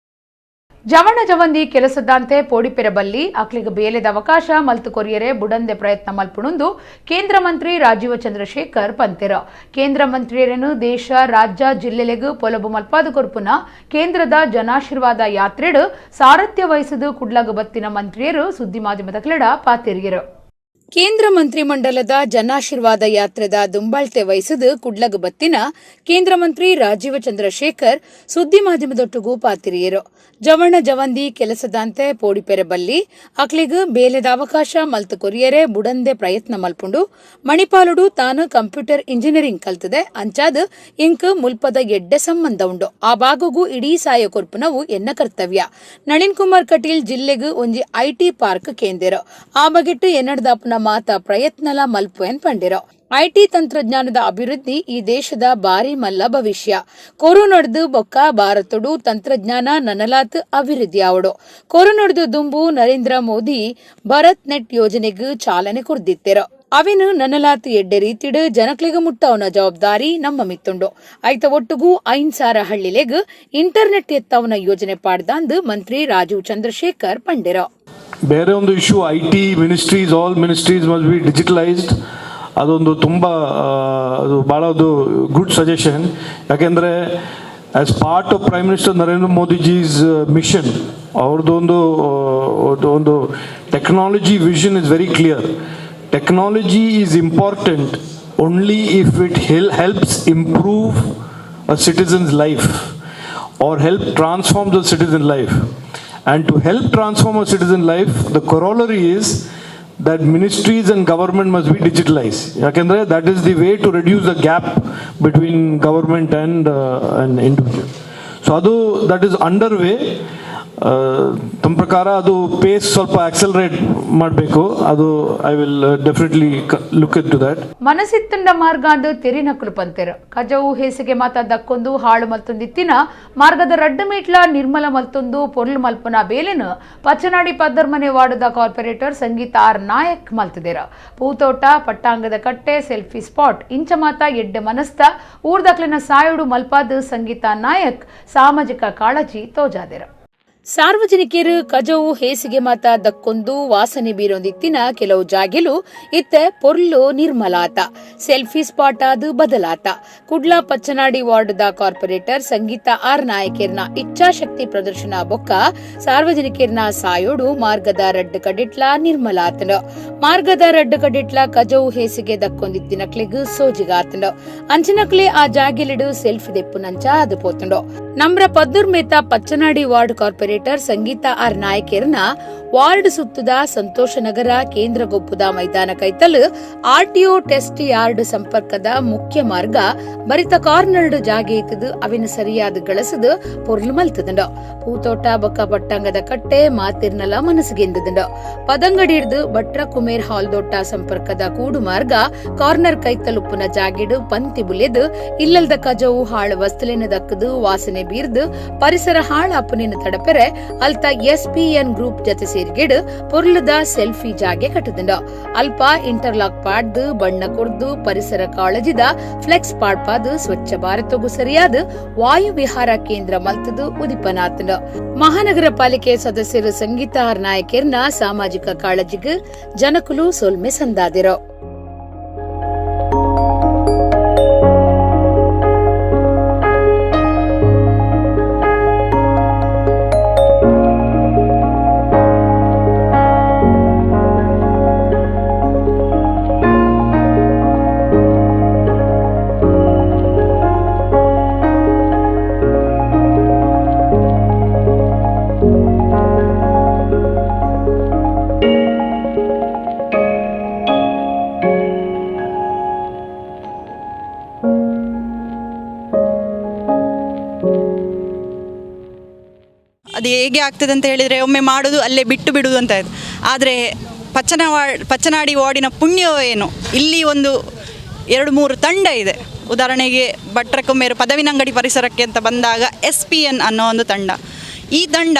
S1: ಜವಣ ಜವಂದಿ ಕೆಲಸದಂತೆ ಪೋಡಿಪೆರಬಲ್ಲಿ ಅಕ್ಲಿಗೆ ಬೇಲೆದ ಅವಕಾಶ ಮಲ್ತು ಕೊರಿಯರೆ ಬುಡಂದೆ ಪ್ರಯತ್ನ ಮಲ್ಪುಣುಂದು ಕೇಂದ್ರ ಮಂತ್ರಿ ರಾಜೀವ ಚಂದ್ರಶೇಖರ್ ಪಂತೆರ. ಕೇಂದ್ರ ಮಂತ್ರಿಯರನ್ನು ದೇಶ ರಾಜ್ಯ ಜಿಲ್ಲೆಲೆಗ್ ಪೊಲಬು ಮಲ್ಪಾದು ಕೊರ್ಪುನ ಕೇಂದ್ರದ ಜನಾಶೀರ್ವಾದ ಯಾತ್ರೆಡು ಸಾರಥ್ಯ ವಹಿಸದು ಕುಡ್ಲಗ ಬತ್ತಿನ ಮಂತ್ರಿಯರು ಸುದ್ದಿ ಮಾಧ್ಯಮದ ಕ್ಲೆಡ ಪಾತೆರಿಯರು. ಕೇಂದ್ರ ಮಂತ್ರಿಮಂಡಲದ ಜನಾಶೀರ್ವಾದ ಯಾತ್ರೆದ ದುಂಬಾಳ್ತೆ ವಹಿಸಿದು ಕುಡ್ಲಗ ಬತ್ತಿನ ಕೇಂದ್ರ ಮಂತ್ರಿ ರಾಜೀವ ಚಂದ್ರಶೇಖರ್ ಸುದ್ದಿ ಮಾಧ್ಯಮದೊಟ್ಟಿಗೂ ಪಾತಿರಿಯರು. ಜವಣ ಜವಂದಿ ಕೆಲಸದಂತೆ ಪೋಡಿಪೆರಬಲ್ಲಿ ಅಕ್ಲಿಗ್ ಬೇಲೆದ ಅವಕಾಶ ಮಲ್ತು ಕೊರಿಯರೆ ಬುಡಂದೆ ಪ್ರಯತ್ನ ಮಲ್ಪುಂಡು. ಮಣಿಪಾಲುಡು ತಾನು ಕಂಪ್ಯೂಟರ್ ಇಂಜಿನಿಯರಿಂಗ್ ಕಲ್ತದೆ ಅಂಚಾದ್ ಇಂಕ್ ಮುಲ್ಪದ ಎಡ್ಡೆ ಸಂಬಂಧ ಉಂಡು. ಆ ಭಾಗಗೂ ಇಡೀ ಸಾಯ ಕೊರ್ಪುನವು ಎನ್ನ ಕರ್ತವ್ಯ. ನಳಿನ್ ಕುಮಾರ್ ಕಟೀಲ್ ಜಿಲ್ಲೆಗ್ ಒಂಜಿ IT park ಕೇಂದಿರು. ಆ ಬಗೆಟ್ ಎನ್ನಡ್ದಾಪುನ ಮಾತ ಪ್ರಯತ್ನಲ ಮಲ್ಪುವೆನ್ ಪಂಡಿರು. IT ತಂತ್ರಜ್ಞಾನದ ಅಭಿವೃದ್ಧಿ ಈ ದೇಶದ ಬಾರಿ ಮಲ್ಲ ಭವಿಷ್ಯ. ಕೊರೋನಾಡ್ದು ಬೊಕ್ಕ ಭಾರತಡು ತಂತ್ರಜ್ಞಾನ ನನಲಾತ್ ಅಭಿವೃದ್ಧಿ ಆವಡು. ಕೊರೋನಾಡ್ದು ದುಂಬು ನರೇಂದ್ರ ಮೋದಿ ಭಾರತ್ ನೆಟ್ ಯೋಜನೆಗ್ ಚಾಲನೆ ಕೊರ್ದಿತ್ತೆರು. ಅವೆನು ನನಲಾತ್ ಎಡ್ಡೆ ರೀತಿಡು ಜನಕ್ಲೆಗ್ ಮುಟ್ಟವನ ಜವಾಬ್ದಾರಿ ನಮ್ಮ ಮಿತ್ತುಂಡು. ಐತ ಒಟ್ಟುಗೂ 5,000 ಹಳ್ಳಿಲೆಗ್ ಇಂಟರ್ನೆಟ್ ಎತ್ತವನ ಯೋಜನೆ ಪಾಡ್ದಾಂದು ಮಂತ್ರಿ ರಾಜೀವ್ ಚಂದ್ರಶೇಖರ್ ಪಂಡಿರು.
S4: ಬೇರೆ ಒಂದು issue, IT ministries, all ministries must be digitalised. ಅದೊಂದು ತುಂಬ ಅದು ಭಾಳ ಒಂದು ಗುಡ್ ಸಜೆಷನ್. ಯಾಕೆಂದರೆ as part of Prime Minister Narendra Modiji's mission, ಅವ್ರದ್ದು ಒಂದು ಒಂದು technology vision is very clear. Technology is important only if it helps improve a citizen's life or help transform the citizen life. And to help transform a citizen life, the corollary is that ministries and government must be digitalized. ಯಾಕೆಂದರೆ that is the way to reduce the gap between government and individual. So ಅದು that is under way. ತಮ್ಮ ಪ್ರಕಾರ ಅದು phase ಸ್ವಲ್ಪ accelerate ಮಾಡಬೇಕು. ಅದು I will definitely look into that.
S1: ಮನಸ್ಸಿತ್ತಂಡ ಮಾರ್ಗಾಂದು ತೆರಿನಕುಲು ಪಂತೆರು. ಕಜವು ಹೇಸಿಗೆ ಮಾತ ದಕ್ಕೊಂದು ಹಾಳು ಮಲ್ತೊಂದಿತ್ತಿನ ಮಾರ್ಗದ ರಡ್ಡು ಮೀಟ್ಲ ನಿರ್ಮಲ ಮಲ್ತೊಂದು ಪೊರ್ಲು ಮಲ್ಪುನ ಬೇಲೆನು ಪಚ್ಚನಾಡಿ ಪದ್ದರ್ಮನೆ ವಾರ್ಡದ ಕಾರ್ಪೊರೇಟರ್ ಸಂಗೀತ ಆರ್ ನಾಯಕ್ ಮಲ್ತದೇರ. ಪೂತೋಟ, ಪಟ್ಟಾಂಗದ ಕಟ್ಟೆ, ಸೆಲ್ಫಿ ಸ್ಪಾಟ್ ಇಂಚ ಮಾತ ಎಡ್ಡೆ ಮನಸ್ತ ಊರ್ದಕ್ಲಿನ ಸಾಯುಡು ಮಲ್ಪಾದ್ ಸಂಗೀತ ನಾಯಕ್ ಸಾಮಾಜಿಕ ಕಾಳಜಿ ತೋಜಾದೆರ. ಸಾರ್ವಜನಿಕರು ಕಜವು ಹೇಸಿಗೆ ಮಾತ ದಕ್ಕೊಂದು ವಾಸನೆ ಬೀರೊಂದಿತ್ತಿನ ಕೆಲವು ಜಾಗೆಲು ಇತ್ತೆ ಪೊರ್ಲು ನಿರ್ಮಲಾತ, ಸೆಲ್ಫಿ ಸ್ಪಾಟ್ ಆದ್ ಬದಲಾತ. ಕುಡ್ಲಾ ಪಚ್ಚನಾಡಿ ವಾರ್ಡ್ದ ಕಾರ್ಪೊರೇಟರ್ ಸಂಗೀತ ಆರ್ ನಾಯಕಿರ್ನ ಇಚ್ಛಾಶಕ್ತಿ ಪ್ರದರ್ಶನ ಬೊಕ್ಕ ಸಾರ್ವಜನಿಕರ್ನ ಸಾಯೋಡು ಮಾರ್ಗದ ರಡ್ಡು ಕಡಿಟ್ಲ ನಿರ್ಮಲಾತನ. ಮಾರ್ಗದ ರಡ್ಡು ಕಡಿಟ್ಲ ಕಜವು ಹೇಸಿಗೆ ದಕ್ಕೊಂದಿತ್ತಿನಕ್ಲೆಗ್ ಸೋಜಿಗಾತಂಡು. ಅಂಚಿನಕ್ಲೆ ಆ ಜಾಗೆಲಿಡು ಸೆಲ್ಫಿ ದೆಪ್ಪುನಂಚ ಅದು ಪೋತುಂಡು. ನಮ್ರ ಪದ್ದೂರ್ಮೇತ Pachanadi ward corporator Sangeetha R ನಾಯಕೆರ್ನ ward ಸುತ್ತದ ಸಂತೋಷನಗರ ಕೇಂದ್ರ ಗೊಪ್ಪುದ ಮೈದಾನ ಕೈತಲ್ RTO test yard ಸಂಪರ್ಕದ ಮುಖ್ಯ ಮಾರ್ಗ ಬರಿತ ಕಾರ್ನರ್ಡ್ ಜಾಗೆ ಇತ್ತದು ಅವಿನ ಸರಿಯಾದ ಗಳಸದು ಪೊರ್ಲು ಮಲ್ತದಂಡ. ಪೂತೋಟ ಬೊಕ್ಕ ಪಟ್ಟಂಗದ ಕಟ್ಟೆ ಮಾತಿರ್ನಲ ಮನಸ್ಸಿಗೆಂದದಂಡ. ಪದಂಗಡಿರ್ದು ಭಟ್ರ ಕುಮೇರ್ ಹಾಲ್ದೋಟ ಸಂಪರ್ಕದ ಕೂಡು ಮಾರ್ಗ ಕಾರ್ನರ್ ಕೈತಲುಪ್ಪುನ ಜಾಗಿಡು ಪಂತಿ ಬುಲೆದು ಇಲ್ಲಲ್ದ ಕಜವು ಹಾಳು ವಸ್ತುಲಿನ ದಕ್ಕದು ವಾಸನೆ ಬೀರ್ದು ಪರಿಸರ ಹಾಳಾಪುನಿನ ತಡಪೆರೆ ಅಲ್ತ ಎಸ್ಪಿಎನ್ ಗ್ರೂಪ್ ಜತೆ ಸೇರಿಗೆಡು ಪೊರ್ಲುದ ಸೆಲ್ಫಿ ಜಾಗೆ ಕಟ್ಟದಂಡ. ಅಲ್ಪ ಇಂಟರ್ಲಾಕ್ ಪಾಡ್ದು ಬಣ್ಣ ಕೊರ್ದು ಪರಿಸರ ಕಾಳಜಿದ ಫ್ಲೆಕ್ಸ್ ಪಾಡ್ಪಾದು ಸ್ವಚ್ಛ ಭಾರತಗೂ ಸರಿಯಾದ ವಾಯು ವಿಹಾರ ಕೇಂದ್ರ ಮಲ್ತದು ಉದಿಪನಾತಂಡ. ಮಹಾನಗರ ಪಾಲಿಕೆ ಸದಸ್ಯರು ಸಂಗೀತಾ ಆರ್ ನಾಯಕರ್ನ ಸಾಮಾಜಿಕ ಕಾಳಜಿಗೆ ಜನಕುಲು ಸೊಲ್ಮೆ ಸಂದಾದಿರೋ.
S8: ಅದು ಹೇಗೆ ಆಗ್ತದೆ ಅಂತ ಹೇಳಿದರೆ, ಒಮ್ಮೆ ಮಾಡೋದು ಅಲ್ಲೇ ಬಿಟ್ಟು ಬಿಡುವುದು ಅಂತ ಆಯಿತು. ಆದರೆ ಪಚ್ಚನಾಡಿ ವಾರ್ಡಿನ ಪುಣ್ಯವೋ ಏನು, ಇಲ್ಲಿ ಒಂದು 2-3 ತಂಡ ಇದೆ. ಉದಾಹರಣೆಗೆ ಭಟ್ರ ಕುಮೇರು ಪದವಿನಂಗಡಿ ಪರಿಸರಕ್ಕೆ ಅಂತ ಬಂದಾಗ SPN ಅನ್ನೋ ಒಂದು ತಂಡ. ಈ ತಂಡ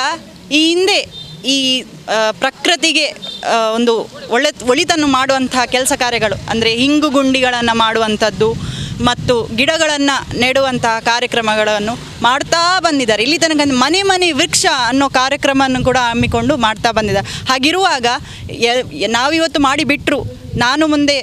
S8: ಈ ಹಿಂದೆ ಈ ಪ್ರಕೃತಿಗೆ ಒಂದು ಒಳಿತನ್ನು ಮಾಡುವಂತಹ ಕೆಲಸ ಕಾರ್ಯಗಳು, ಅಂದರೆ ಹಿಂಗು ಗುಂಡಿಗಳನ್ನು ಮಾಡುವಂಥದ್ದು ಮತ್ತು ಗಿಡಗಳನ್ನು ನೆಡುವಂತಹ ಕಾರ್ಯಕ್ರಮಗಳನ್ನು ಮಾಡ್ತಾ ಬಂದಿದ್ದಾರೆ. ಇಲ್ಲಿ ತನಕ ಮನೆ ಮನೆ ವೃಕ್ಷ ಅನ್ನೋ ಕಾರ್ಯಕ್ರಮವನ್ನು ಕೂಡ ಹಮ್ಮಿಕೊಂಡು ಮಾಡ್ತಾ ಬಂದಿದ್ದಾರೆ. ಹಾಗಿರುವಾಗ ನಾವಿವತ್ತು ಮಾಡಿ ಬಿಟ್ಟರು, ನಾನು ಮುಂದೆ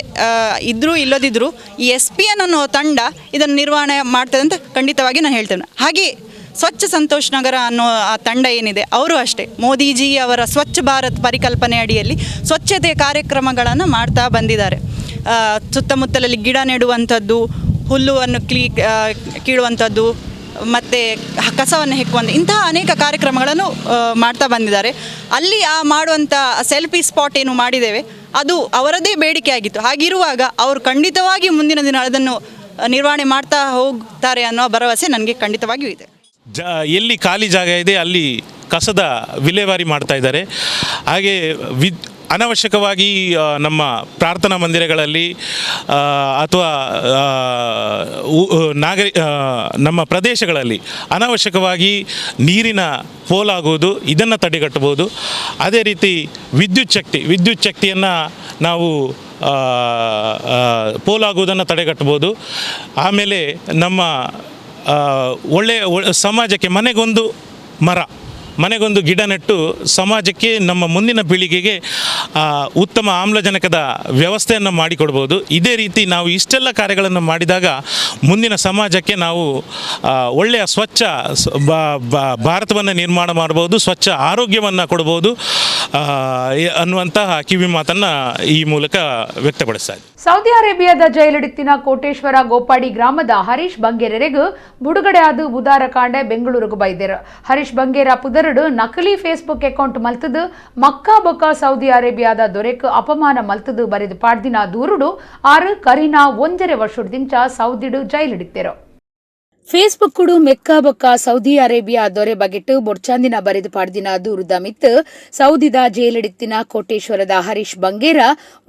S8: ಇದ್ದರೂ ಇಲ್ಲದಿದ್ದರೂ ಈ SPN ಅನ್ನೋ ತಂಡ ಇದನ್ನು ನಿರ್ವಹಣೆ ಮಾಡ್ತದೆ ಅಂತ ಖಂಡಿತವಾಗಿ ನಾನು ಹೇಳ್ತೇನೆ. ಹಾಗೆಯೇ ಸ್ವಚ್ಛ ಸಂತೋಷ್ ನಗರ ಅನ್ನೋ ಆ ತಂಡ ಏನಿದೆ ಅವರು ಅಷ್ಟೇ ಮೋದಿಜಿ ಅವರ ಸ್ವಚ್ಛ ಭಾರತ್ ಪರಿಕಲ್ಪನೆ ಅಡಿಯಲ್ಲಿ ಸ್ವಚ್ಛತೆಯ ಕಾರ್ಯಕ್ರಮಗಳನ್ನು ಮಾಡ್ತಾ ಬಂದಿದ್ದಾರೆ. ಸುತ್ತಮುತ್ತಲಲ್ಲಿ ಗಿಡ ನೆಡುವಂಥದ್ದು, ಹುಲ್ಲುವನ್ನು ಕೀಳುವಂಥದ್ದು, ಮತ್ತು ಕಸವನ್ನು ಹೆಕ್ಕುವಂಥ ಇಂತಹ ಅನೇಕ ಕಾರ್ಯಕ್ರಮಗಳನ್ನು ಮಾಡ್ತಾ ಬಂದಿದ್ದಾರೆ. ಅಲ್ಲಿ ಆ ಮಾಡುವಂಥ ಸೆಲ್ಫಿ ಸ್ಪಾಟ್ ಏನು ಮಾಡಿದ್ದೇವೆ ಅದು ಅವರದೇ ಬೇಡಿಕೆ ಆಗಿತ್ತು. ಹಾಗಿರುವಾಗ ಅವರು ಖಂಡಿತವಾಗಿ ಮುಂದಿನ ದಿನ ಅದನ್ನು ನಿರ್ವಹಣೆ ಮಾಡ್ತಾ ಹೋಗ್ತಾರೆ ಅನ್ನೋ ಭರವಸೆ ನನಗೆ ಖಂಡಿತವಾಗಿಯೂ ಇದೆ.
S9: ಎಲ್ಲಿ ಖಾಲಿ ಜಾಗ ಇದೆ ಅಲ್ಲಿ ಕಸದ ವಿಲೇವಾರಿ ಮಾಡ್ತಾ ಇದ್ದಾರೆ. ಹಾಗೆ ಅನವಶ್ಯಕವಾಗಿ ನಮ್ಮ ಪ್ರಾರ್ಥನಾ ಮಂದಿರಗಳಲ್ಲಿ ಅಥವಾ ನಮ್ಮ ಪ್ರದೇಶಗಳಲ್ಲಿ ಅನವಶ್ಯಕವಾಗಿ ನೀರಿನ ಪೋಲಾಗುವುದು, ಇದನ್ನು ತಡೆಗಟ್ಟಬಹುದು. ಅದೇ ರೀತಿ ವಿದ್ಯುತ್ ಶಕ್ತಿಯನ್ನು ನಾವು ಪೋಲಾಗುವುದನ್ನು ತಡೆಗಟ್ಟಬಹುದು. ಆಮೇಲೆ ನಮ್ಮ ಒಳ್ಳೆಯ ಸಮಾಜಕ್ಕೆ ಮನೆಗೊಂದು ಮರ, ಮನೆಗೊಂದು ಗಿಡ ನೆಟ್ಟು ಸಮಾಜಕ್ಕೆ, ನಮ್ಮ ಮುಂದಿನ ಪೀಳಿಗೆಗೆ ಉತ್ತಮ ಆಮ್ಲಜನಕದ ವ್ಯವಸ್ಥೆಯನ್ನು ಮಾಡಿಕೊಡ್ಬೋದು. ಇದೇ ರೀತಿ ನಾವು ಇಷ್ಟೆಲ್ಲ ಕಾರ್ಯಗಳನ್ನು ಮಾಡಿದಾಗ ಮುಂದಿನ ಸಮಾಜಕ್ಕೆ ನಾವು ಒಳ್ಳೆಯ ಸ್ವಚ್ಛ ಭಾರತವನ್ನು ನಿರ್ಮಾಣ ಮಾಡ್ಬೋದು, ಸ್ವಚ್ಛ ಆರೋಗ್ಯವನ್ನು ಕೊಡ್ಬೋದು ಅನ್ನುವಂತಹ ಕಿವಿ ಮಾತನ್ನು ಈ ಮೂಲಕ ವ್ಯಕ್ತಪಡಿಸ್ತಾ ಇದ್ದೀನಿ.
S1: ಸೌದಿ ಅರೇಬಿಯಾದ ಜೈಲಿಡಿತ್ತಿನ ಕೋಟೇಶ್ವರ ಗೋಪಾಡಿ ಗ್ರಾಮದ ಹರೀಶ್ ಬಂಗೇರರಿಗೂ ಬಿಡುಗಡೆ ಆದ ಬುಧಾರ ಕಾಂಡೆ ಬೆಂಗಳೂರಿಗೆ ಬೈದರು. ಹರೀಶ್ ಬಂಗೇರ ಪುದರಡು ನಕಲಿ ಫೇಸ್ಬುಕ್ ಅಕೌಂಟ್ ಮಲ್ತದು ಮಕ್ಕಾ ಬೊಕ್ಕ ಸೌದಿ ಅರೇಬಿಯಾದ ದೊರೆಕ್ ಅಪಮಾನ ಮಲ್ತದು ಬರೆದು ಪಾಡ್ದಿನ ದೂರುಡು ಆರು ಕರೀನಾ 1.5 ವರ್ಷದಿಂಚ ಸೌದಿಡು ಜೈಲಿಡಿತ್ತರು. ಫೇಸ್ಬುಕ್ ಕುಡು ಮೆಕ್ಕಾ ಬೊಕ್ಕ ಸೌದಿ ಅರೇಬಿಯಾ ದೊರೆ ಬಗೆಟ್ಟು ಬೊಡ್ಚಾಂದಿನ ಬರೆದು ಪಾಡ್ದಿನ ದೂರುದ ಮಿತ್ತು ಸೌದಿದ ಜೈಲಿಡಿತ್ತಿನ ಕೋಟೇಶ್ವರದ ಹರೀಶ್ ಬಂಗೇರ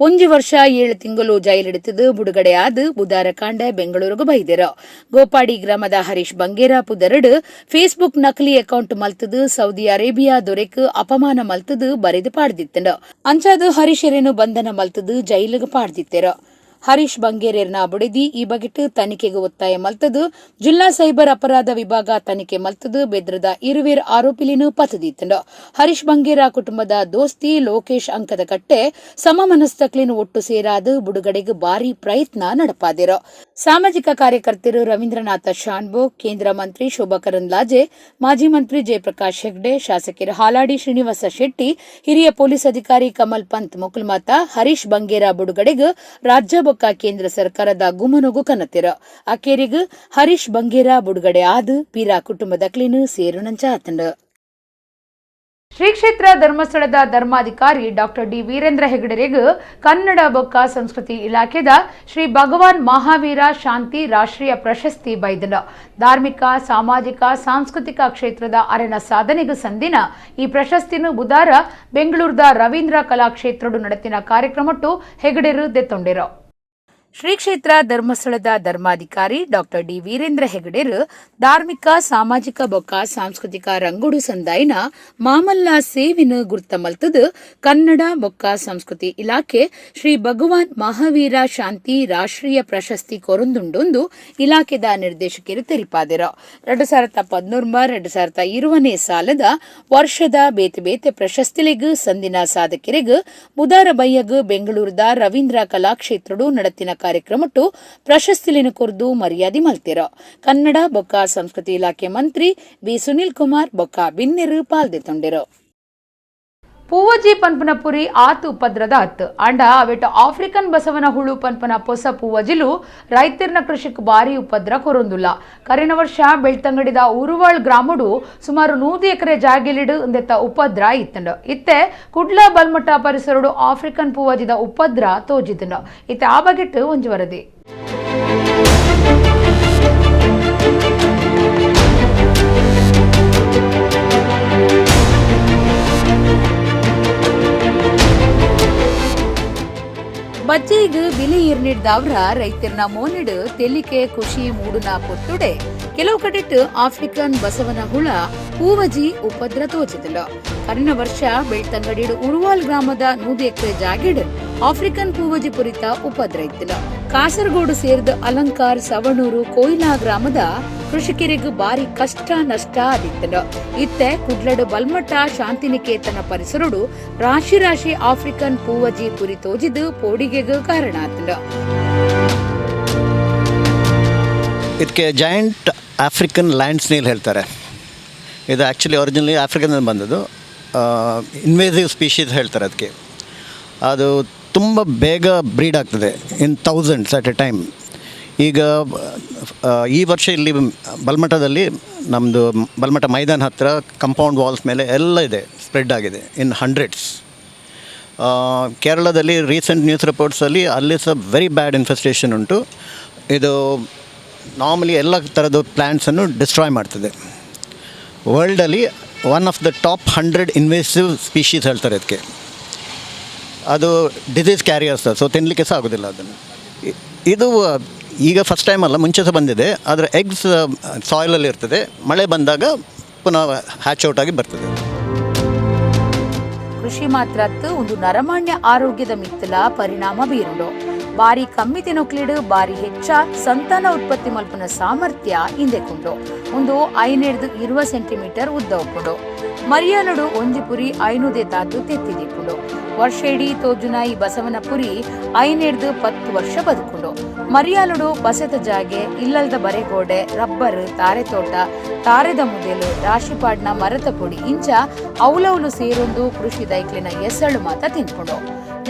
S1: 1 ವರ್ಷ 7 ತಿಂಗಳು ಜೈಲಿಡಿತ್ತದು ಬಿಡುಗಡೆ ಆದ ಬುಧಾರ ಕಾಂಡೆ ಬೆಂಗಳೂರಿಗೆ ಬೈದರು. ಗೋಪಾಡಿ ಗ್ರಾಮದ ಹರೀಶ್ ಬಂಗೇರ ಪುದರಡು ಫೇಸ್ಬುಕ್ ನಕಲಿ ಅಕೌಂಟ್ ಮಲ್ತದು ಸೌದಿ ಅರೇಬಿಯಾ ದೊರೆಕ್ ಅಪಮಾನ ಮಲ್ತದು ಬರೆದು ಪಾಡ್ದಿತ್ತನು. ಅಂಚಾದು ಹರೀಶರೇನು ಬಂಧನ ಮಲ್ತದು ಜೈಲಿಗೆ ಪಾಡ್ದಿತ್ತೆರು. ಹರೀಶ್ ಬಂಗೇರೇರ್ನ ಬುಡಿದಿ ಈ ಬಗೆಟ್ ತನಿಖೆಗೆ ಒತ್ತಾಯ ಮಲ್ತದು ಜಿಲ್ಲಾ ಸೈಬರ್ ಅಪರಾಧ ವಿಭಾಗ ತನಿಖೆ ಮಲ್ತದು ಬೆದ್ರದ ಇರುವೇರ್ ಆರೋಪಿಲಿನೂ ಪತದಿತ್ತಂಡು. ಹರೀಶ್ ಬಂಗೇರ ಕುಟುಂಬದ ದೋಸ್ತಿ ಲೋಕೇಶ್ ಅಂಕದ ಕಟ್ಟೆ ಸಮಮನಸ್ತಕ್ಲಿನ ಒಟ್ಟು ಸೇರಾದು ಬಿಡುಗಡೆಗೆ ಭಾರಿ ಪ್ರಯತ್ನ ನಡಪಾದಿರು. ಸಾಮಾಜಿಕ ಕಾರ್ಯಕರ್ತರು ರವೀಂದ್ರನಾಥ ಶಾನ್ಭೋಗ್, ಕೇಂದ್ರ ಮಂತ್ರಿ ಶೋಭಾ ಕರಂದ್ಲಾಜೆ, ಮಾಜಿ ಮಂತ್ರಿ ಜಯಪ್ರಕಾಶ್ ಹೆಗ್ಡೆ, ಶಾಸಕರು ಹಾಲಾಡಿ ಶ್ರೀನಿವಾಸ ಶೆಟ್ಟಿ, ಹಿರಿಯ ಪೊಲೀಸ್ ಅಧಿಕಾರಿ ಕಮಲ್ ಪಂತ್ ಮುಕುಲ್ಮಾತ ಹರೀಶ್ ಬಂಗೇರ ಬಿಡುಗಡೆಗೆ ರಾಜ್ಯ ಬೊಕ್ಕ ಕೇಂದ್ರ ಸರ್ಕಾರದ ಗುಮನೊಗು ಕನತೆರ್. ಅಕೇರಿಗ್ ಹರೀಶ್ ಬಂಗೇರ ಬುಡುಗಡೆ ಆದ್ ಪೀರಾ ಕುಟುಂಬದಕ್ಲೆನ್ ಸೇರುನಂಚ ಆತಂಡ್. ಶ್ರೀ ಕ್ಷೇತ್ರ ಧರ್ಮಸ್ಥಳದ ಧರ್ಮಾಧಿಕಾರಿ ಡಾಕ್ಟರ್ ಡಿ ವೀರೇಂದ್ರ ಹೆಗಡೆರೆಗ್ ಕನ್ನಡ ಬೊಕ್ಕ ಸಂಸ್ಕೃತಿ ಇಲಾಖೆದ ಶ್ರೀ ಭಗವಾನ್ ಮಹಾವೀರ ಶಾಂತಿ ರಾಷ್ಟ್ರೀಯ ಪ್ರಶಸ್ತಿ ಬೈದನ. ಧಾರ್ಮಿಕ, ಸಾಮಾಜಿಕ, ಸಾಂಸ್ಕೃತಿಕ ಕ್ಷೇತ್ರದ ಅರೆನ ಸಾಧನೆಗೆ ಸಂದಿನ ಈ ಪ್ರಶಸ್ತಿನ ಬುಧಾರ ಬೆಂಗಳೂರದ ರವೀಂದ್ರ ಕಲಾಕ್ಷೇತ್ರಡು ನಡೆತಿನ ಕಾರ್ಯಕ್ರಮಟ್ಟು ಹೆಗಡೆರು ದೆತ್ತೊಂಡೆರು. ಶ್ರೀ ಕ್ಷೇತ್ರ ಧರ್ಮಸ್ಥಳದ ಧರ್ಮಾಧಿಕಾರಿ ಡಾಕ್ಟರ್ ಡಿ ವೀರೇಂದ್ರ ಹೆಗಡೆರು ಧಾರ್ಮಿಕ, ಸಾಮಾಜಿಕ ಬೊಕ್ಕ ಸಾಂಸ್ಕೃತಿಕ ರಂಗೋಡು ಸಂದಾಯಿನ ಮಾಮಲ್ಲ ಸೇವಿನ ಗುರ್ತ ಮಲ್ತದು ಕನ್ನಡ ಬೊಕ್ಕ ಸಂಸ್ಕೃತಿ ಇಲಾಖೆ ಶ್ರೀ ಭಗವಾನ್ ಮಹಾವೀರ ಶಾಂತಿ ರಾಷ್ಟ್ರೀಯ ಪ್ರಶಸ್ತಿ ಕೊರೊಂದುಂಡೊಂದು ಇಲಾಖೆದ ನಿರ್ದೇಶಕರು ತೆರಿಪಾದರು. 2013 2020 ಸಾಲದ ವರ್ಷದ ಬೇತೆ ಬೇತೆ ಪ್ರಶಸ್ತಿಲೆಗ್ ಸಂದಿನ ಸಾಧಕರಿಗ್ ಬುಧಾರ ಬಯ್ಯಗ್ ಬೆಂಗಳೂರದ ರವೀಂದ್ರ ಕಲಾಕ್ಷೇತ್ರಡು ನಡತಿನ ಕಾರ್ಯಕ್ರಮಟ್ಟು ಪ್ರಶಸ್ತಿಲಿನ ಕೊರ್ದು ಮರ್ಯಾದೆ ಮಲ್ತಿರ. ಕನ್ನಡ ಬೊಕ್ಕ ಸಂಸ್ಕೃತಿ ಇಲಾಖೆ ಮಂತ್ರಿ ಬಿ ಸುನಿಲ್ ಕುಮಾರ್ ಬೊಕ್ಕ ಬಿನ್ನೆರು ಪಾಲ್ದೆತೊಂಡೆರು. ಪೂವಜಿ ಪನ್ಪನ ಪುರಿ ಆತು ಉಪದ್ರದ ಅತ್ತು ಅಂಡ ಅವೆಟ ಆಫ್ರಿಕನ್ ಬಸವನ ಹುಳು ಪನ್ಪನ ಪೊಸ ಪೂವಜಿಲು ರೈತರ್ನ ಕೃಷಿಕ್ ಭಾರಿ ಉಪದ್ರ ಕೊರೊಂದುಲ್ಲ. ಕರಿನ ವರ್ಷ ಬೆಳ್ತಂಗಡಿದ ಉರುವಾಳ್ ಗ್ರಾಮಡು ಸುಮಾರು 100 ಎಕರೆ ಜಾಗಿಲಿಡು ಇಂದೆತ್ತ ಉಪದ್ರ ಇತ್ತಂಡು. ಇತ್ತೆ ಕುಡ್ಲ ಬಲ್ಮಠ ಪರಿಸರಡು ಆಫ್ರಿಕನ್ ಪೂವಜಿದ ಉಪದ್ರ ತೋಜಿತಂಡು. ಇತ್ತೆ ಆ ಬಗೆಟ್ ಒಂಜಿ ವರದಿ. ಬಜ್ಜೆಗ್ ಬಿಲೆ ಇರ್ನಿಡ್ದವ್ರ ರೈತರ್ನ ಮೋನಿಡು ತೆಲಿಕೆ ಖುಷಿ ಮೂಡುನ ಪೊತ್ತುಡೆ ಕೆಲವು ಕಡೆಟ್ ಆಫ್ರಿಕನ್ ಬಸವನ ಹುಳ ಪೂವಜಿ ಉಪದ್ರ ತೋಚಿತಂಡ. ಕರಿನ ವರ್ಷ ಬೆಳ್ತಂಗಡಿಡು ಉರುವಾಲ್ ಗ್ರಾಮದ 100 ಎಕರೆ ಜಾಗಿಡ್ ಆಫ್ರಿಕನ್ ಪೂವಜಿ ಪುರಿತ ಉಪದ್ರ ಇತ್ತಂಡ. ಕಾಸರಗೋಡು ಸೇರಿದ ಅಲಂಕಾರ್, ಸವಣೂರು, ಕೊಯ್ಲಾ ಗ್ರಾಮದ ಕೃಷಿಕರಿಗೆ ಬಾರಿ ಕಷ್ಟ ನಷ್ಟ ಆದಿತ್ತಂಡ. ಇತ್ತೆ ಕುಡ್ಲಡು ಬಲ್ಮಠ ಶಾಂತಿನಿಕೇತನ ಪರಿಸರಡು ರಾಶಿ ರಾಶಿ ಆಫ್ರಿಕನ್ ಪೂವಜಿ ಪುರಿ ತೋಜಿದು ಪೋಡಿಗೆಗೂ ಕಾರಣ ಆತಂಡ.
S10: ಇದಕ್ಕೆ giant African land snail ಹೇಳ್ತಾರೆ. ಇದು ಆ್ಯಕ್ಚುಲಿ ಒರಿಜಿನಲಿ ಆಫ್ರಿಕನ್ನಲ್ಲಿ ಬಂದದ್ದು. ಇನ್ವೇಸಿವ್ ಸ್ಪೀಷೀಸ್ ಹೇಳ್ತಾರೆ ಅದಕ್ಕೆ. ಅದು ತುಂಬ ಬೇಗ ಬ್ರೀಡ್ ಆಗ್ತದೆ, in thousands at a time. ಈಗ ಈ ವರ್ಷ ಇಲ್ಲಿ ಬಲ್ಮಠದಲ್ಲಿ ನಮ್ಮದು ಬಲ್ಮಠ ಮೈದಾನ ಹತ್ತಿರ ಕಂಪೌಂಡ್ ವಾಲ್ಸ್ ಮೇಲೆ ಎಲ್ಲ ಇದೆ, ಸ್ಪ್ರೆಡ್ ಆಗಿದೆ ಇನ್ ಹಂಡ್ರೆಡ್ಸ್. ಕೇರಳದಲ್ಲಿ ರೀಸೆಂಟ್ ನ್ಯೂಸ್ ರಿಪೋರ್ಟ್ಸಲ್ಲಿ ಅಲ್ಲಿ ಸಹ very bad infestation ಉಂಟು. ಇದು ನಾರ್ಮಲಿ ಎಲ್ಲ ಥರದ ಪ್ಲ್ಯಾಂಟ್ಸನ್ನು ಡಿಸ್ಟ್ರಾಯ್ ಮಾಡ್ತದೆ. ವರ್ಲ್ಡಲ್ಲಿ one of the top 100 invasive species ಹೇಳ್ತಾರೆ ಅದಕ್ಕೆ. ಅದು disease carriers, so ತಿನ್ನಲಿಕ್ಕೆ ಸಹ ಆಗೋದಿಲ್ಲ ಅದನ್ನು. ಇದು ಈಗ ಫಸ್ಟ್ ಟೈಮ್ ಅಲ್ಲ, ಮುಂಚೆ ಸಹ ಬಂದಿದೆ. ಆದರೆ ಎಗ್ಸ್ ಸಾಯಿಲಲ್ಲಿ ಇರ್ತದೆ, ಮಳೆ ಬಂದಾಗ ಪುನಃ ಹ್ಯಾಚ್ ಔಟ್ ಆಗಿ ಬರ್ತದೆ.
S1: ಕೃಷಿ ಮಾತ್ರ ಒಂದು ನರಮಾನ್ಯ ಆರೋಗ್ಯದ ಮಿತ್ತಲ ಪರಿಣಾಮ ಬೀರುಂಡು. ಬಾರಿ ಕಮ್ಮಿ ತಿನ್ನೊಕ್ಲಿಡು ಬಾರಿ ಹೆಚ್ಚ ಸಂತಾನ ಉತ್ಪತ್ತಿ ಮಲ್ಪನ ಸಾಮರ್ಥ್ಯ ಹಿಂದೆಕೊಂಡು ಒಂದು 5 20 ಸೆಂಟಿಮೀಟರ್ ಉದ್ದ ಉಪ್ಪುಂಡು. ಮರಿಯಾಲಡು ಒಂಜಿ ಪುರಿ 5 ತಾತು ತೆತ್ತಿದಿಪ್ಪುಂಡು. ವರ್ಷ ಇಡೀ ತೋಜುನ ಈ ಬಸವನ ಪುರಿ 5 10 ವರ್ಷ ಬದುಕುಂಡು. ಮರಿಯಾಲುಡು ಬಸತ ಜಾಗೆ, ಇಲ್ಲಲ್ದ ಬರೆಗೋಡೆ, ರಬ್ಬರ್, ತಾರೆ ತೋಟ, ತಾರೆದ ಮುದೆಲು, ರಾಶಿಪಾಡ್ನ ಮರತ ಪೊಡಿ ಇಂಚ ಅವಲವಲು ಸೇರೊಂದು ಕೃಷಿ ದೈಕ್ಲಿನ ಎಸಳು ಮಾತ ತಿನ್ಕೊಂಡು.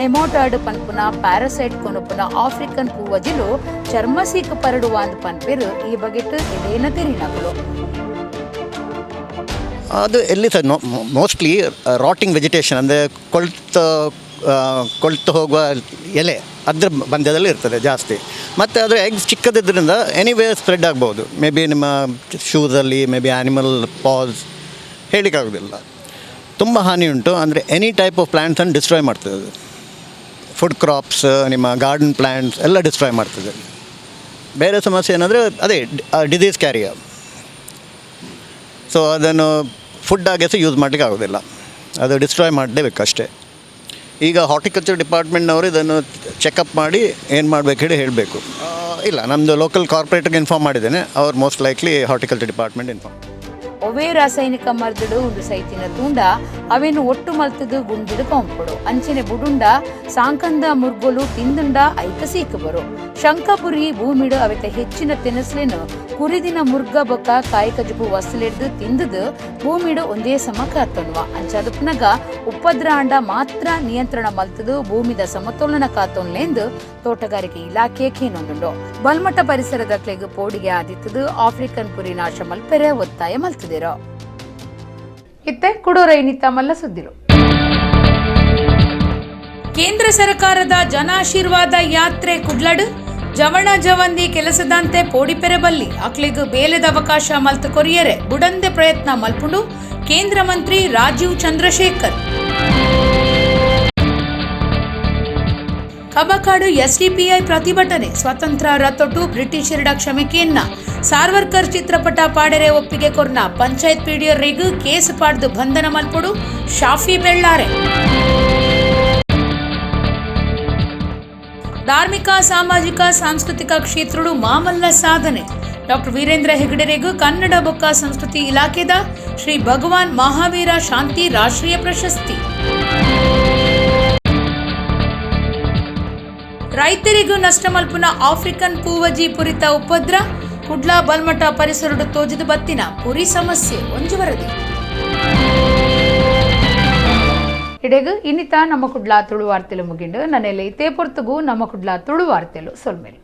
S1: ನೆಮೋಟಾಡ್ ಪನ್ಪುನ ಪ್ಯಾರಸೈಟ್ ಕೊನಪುನ ಆಫ್ರಿಕನ್ ಪೂವಜಿಲು ಚರ್ಮಸೀಕ ಪರಡುವ ಅಂದ್ ಪನ್ಪೆರು. ಈ ಬಗೆಟ್ ಇದೇನ ತೆರಿನಕುಲು.
S10: ಅದು ಎಲ್ಲಿ sir mostly rotting vegetation ಅಂದರೆ ಕೊಳ್ತು ಹೋಗುವ ಎಲೆ ಅದರ ಬಂಧ್ಯದಲ್ಲಿ ಇರ್ತದೆ ಜಾಸ್ತಿ. ಮತ್ತು ಅದರ ಎಗ್ಸ್ ಚಿಕ್ಕದಿದ್ದರಿಂದ ಎನಿವೇ ಸ್ಪ್ರೆಡ್ ಆಗ್ಬೋದು. ಮೇ ಬಿ ನಿಮ್ಮ ಶೂಸಲ್ಲಿ, may be animal pass, ಹೇಳಲಿಕ್ಕಾಗೋದಿಲ್ಲ. ತುಂಬ ಹಾನಿ ಉಂಟು. ಅಂದರೆ any type of ಪ್ಲ್ಯಾಂಟ್ಸನ್ನು destroy ಮಾಡ್ತದೆ ಅದು. ಫುಡ್ ಕ್ರಾಪ್ಸ್, ನಿಮ್ಮ ಗಾರ್ಡನ್ ಪ್ಲ್ಯಾಂಟ್ಸ್ ಎಲ್ಲ ಡಿಸ್ಟ್ರಾಯ್ ಮಾಡ್ತದೆ. ಬೇರೆ ಸಮಸ್ಯೆ ಏನಂದರೆ ಅದೇ disease carrier. So ಅದನ್ನು ಫುಡ್ಡಾಗೆ ಸಹ ಯೂಸ್ ಮಾಡಲಿಕ್ಕೆ ಆಗೋದಿಲ್ಲ, ಅದು ಡಿಸ್ಟ್ರಾಯ್ ಮಾಡಲೇಬೇಕು ಅಷ್ಟೇ. ಈಗ ಹಾರ್ಟಿಕಲ್ಚರ್ ಡಿಪಾರ್ಟ್ಮೆಂಟ್ನವರು ಇದನ್ನು ಚೆಕಪ್ ಮಾಡಿ ಏನು ಮಾಡಬೇಕು ಹೇಳಿ ಹೇಳಬೇಕು. ಇಲ್ಲ, ನಮ್ಮದು ಲೋಕಲ್ ಕಾರ್ಪೊರೇಟ್ಗೆ ಇನ್ಫಾರ್ಮ್ ಮಾಡಿದ್ದೇನೆ, ಅವ್ರು most likely horticulture department inform.
S1: ಒವೇ ರಾಸಾಯನಿಕ ಮರ್ದುಡು ಉಂದು ಸೈತಿನ ತೂಂಡ ಅವೆನು ಒಟ್ಟು ಮಲ್ತದು ಗುಂಡಿಡು ಕೌಂಪುಡು ಅಂಚನೆ ಬುಡುಂಡ ಸಾಂಕಂದ ಮುರ್ಗೊಲು ತಿಂದುಂಡ ಐಕ ಸೀಕಬರು ಶಂಕಪುರಿ ಭೂಮಿಡು ಅವೆತ ಹೆಚ್ಚಿನ ತಿನಸ್ಲೇನು ಕುರಿದಿನ ಮುರ್ಗ ಬೊಕ್ಕ ಕಾಯಿ ಕಜುಪು ವಸ್ತುಲೆಡ್ದು ತಿಂದುದು ಭೂಮಿಡು ಒಂದೇ ಸಮ ಕಾತೊನ್ವ ಅಂಚಾದ ಪುನಗ ಉಪದ್ರಾಂಡ ಮಾತ್ರ ನಿಯಂತ್ರಣ ಮಲ್ತದು ಭೂಮಿದ ಸಮತೋಲನ ಕಾತೊನ್ಲೆಂದು ತೋಟಗಾರಿಕೆ ಇಲಾಖೆ ಖೇನೊಂದುಂಡು. ಬಲ್ಮಠ ಪರಿಸರದ ಕ್ಲೆಗ್ ಪೋಡಿಗೆ ಆದಿತ್ತದು ಆಫ್ರಿಕನ್ ಪುರಿ ನಾಶ ಮಲ್ಪೆರೆ ಒತ್ತಾಯ ಮಲ್ತದಿರೋ. ಇತ್ತೆ ಕುಡೋರ ಇನಿತ ಮಲ್ಲ ಸುದ್ದಿರು. ಕೇಂದ್ರ ಸರ್ಕಾರದ ಜನಾಶೀರ್ವಾದ ಯಾತ್ರೆ ಕುಡ್ಲಡು ಜವಣ ಜವಂದಿ ಕೆಲಸದಂತೆ ಪೋಡಿಪೆರಬಲ್ಲಿ ಅಕ್ಲಿಗ್ ಬೇಲೆದ ಅವಕಾಶ ಮಲ್ತು ಕೊರಿಯರೆ ಬುಡಂದೆ ಪ್ರಯತ್ನ ಮಲ್ಪುಂಡು ಕೇಂದ್ರ ಮಂತ್ರಿ ರಾಜೀವ್ ಚಂದ್ರಶೇಖರ್. ಕಬಕಾಡು ಎಸ್ಡಿಪಿಐ ಪ್ರತಿಭಟನೆ ಸ್ವತಂತ್ರ ರಥೊಟ್ಟು ಬ್ರಿಟಿಷರ ಕ್ಷಮಿಕೆಯನ್ನ ಸಾರ್ವರ್ಕರ್ ಚಿತ್ರಪಟ ಪಾಡೆರೆ ಒಪ್ಪಿಗೆ ಕೊರ್ನ ಪಂಚಾಯತ್ ಪಿಡಿಯರಿಗೂ ಕೇಸ್ ಪಾಡ್ದು ಬಂಧನ ಮಲ್ಪುಡು ಶಾಫಿ ಬೆಳ್ಳಾರೆ. ಧಾರ್ಮಿಕ ಸಾಮಾಜಿಕ ಸಾಂಸ್ಕೃತಿಕ ಕ್ಷೇತ್ರಡು ಮಾಮಲ್ಲ ಸಾಧನೆ ಡಾಕ್ಟರ್ ವೀರೇಂದ್ರ ಹೆಗಡೆರೆಗೂ ಕನ್ನಡ ಬೊಕ್ಕ ಸಂಸ್ಕೃತಿ ಇಲಾಖೆದ ಶ್ರೀ ಭಗವಾನ್ ಮಹಾವೀರ ಶಾಂತಿ ರಾಷ್ಟ್ರೀಯ ಪ್ರಶಸ್ತಿ. ರೈತರಿಗೂ ನಷ್ಟ ಮಲ್ಪುನ ಆಫ್ರಿಕನ್ ಪೂವಜಿ ಪುರಿತ ಉಪದ್ರ ಕುಡ್ಲ ಬಲ್ಮಠ ಪರಿಸರಡು ತೋಜಿದು ಬತ್ತಿನ ಪುರಿ ಸಮಸ್ಯೆ ಒಂಜಿ ವರದಿ. ಇಡೆಗು ಇನ್ನಿತ ನಮ್ಮ ಕುಡ್ಲ ತುಳು ವಾರ್ತೆಲು ಮುಗಿಂಡು ನನ್ನೆಲ್ಲ ಇತೇ ಪೊರ್ತುಗು ನಮ್ಮ ಕುಡ್ಲ ತುಳು ವಾರ್ತೆಲು ಸೊಲ್ಮೆಲು.